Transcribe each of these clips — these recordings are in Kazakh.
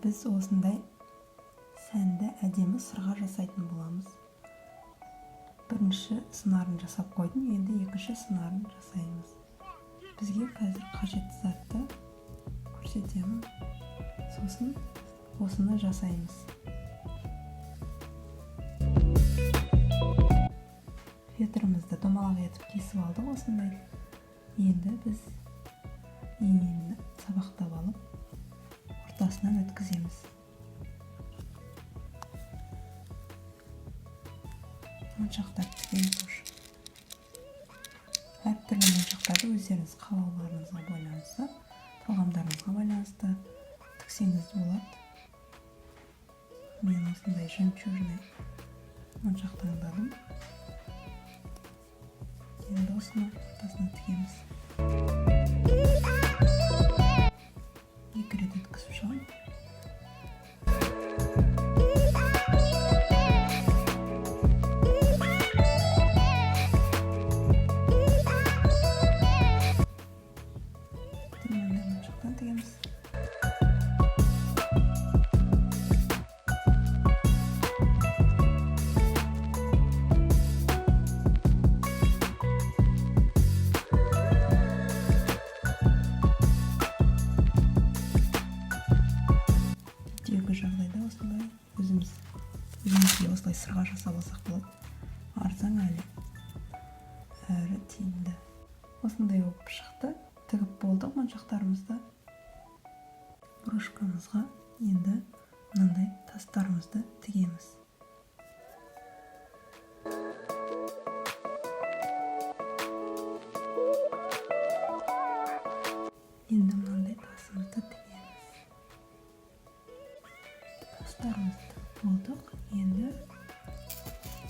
Біз осындай сәнді әдемі сырға жасайтын боламыз. Бірінші сыңарын жасап қойдым, енді екінші сыңарын жасаймыз. Бізге қазір қажетті затты көрсетемін, сосын осыны жасаймыз. Фетрімізді домалақ етіп кесіп алдық осындай. Енді біз инені сабақтап алып ортасынан өткіземіз. Моншақтар тігеміз уже. Әртүрлі моншақтарды өздеріңіз қалауларыңызға байланысты, талғамдарыңызға байланысты тіксеңіз болады. Мен осындай жемчужный моншақ таңдадым. Енді осыны ортасына тігеміз. Екі рет өткізіп шығамын. Мынандай моншақтан тігеміз. Үйдегі жағдайда осындай өзімізге осылай сырға жасап алсақ болады. Арзан әлі, әрі тиімді. Осындай болып шықты. Тігіп болдық моншақтарымызды. Брошкамызға енді мынандай тастарымызды тігеміз. Енді мынандай тасымызды тігеміз. Тастарымызды тігіп болдық. Енді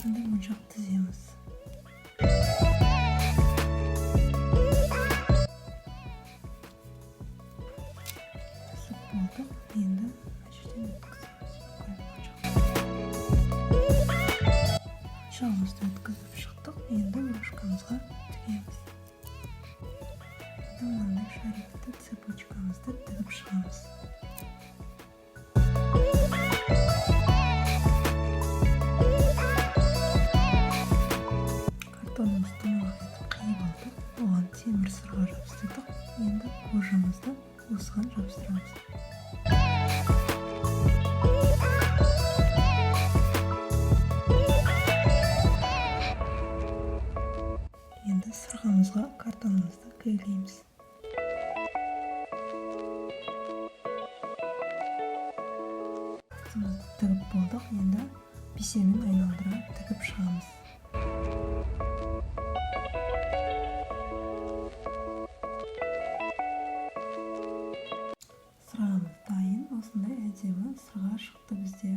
мынандай моншақ тіземіз. Тізіп болдық. Енді мына жерден өткіземіз. Моншағымызды өткізіп шықтық. Енді брошкамызға тігеміз. Енді мынандай шарикті цепочкамызды тігіп шығамыз. Картонымызды домалақ етіп қиып алдық. Оған темір сырға жабыстырдық. Енді кожамызды осыған жабыстырамыз. Енді сырғамызға картонымызды клейлейміз. Тасымызды тігіп болдық. Енді бисермен айналдыра тігіп шығамыз. Сырғамыз дайын. Осындай әдемі сырға шықты бізде.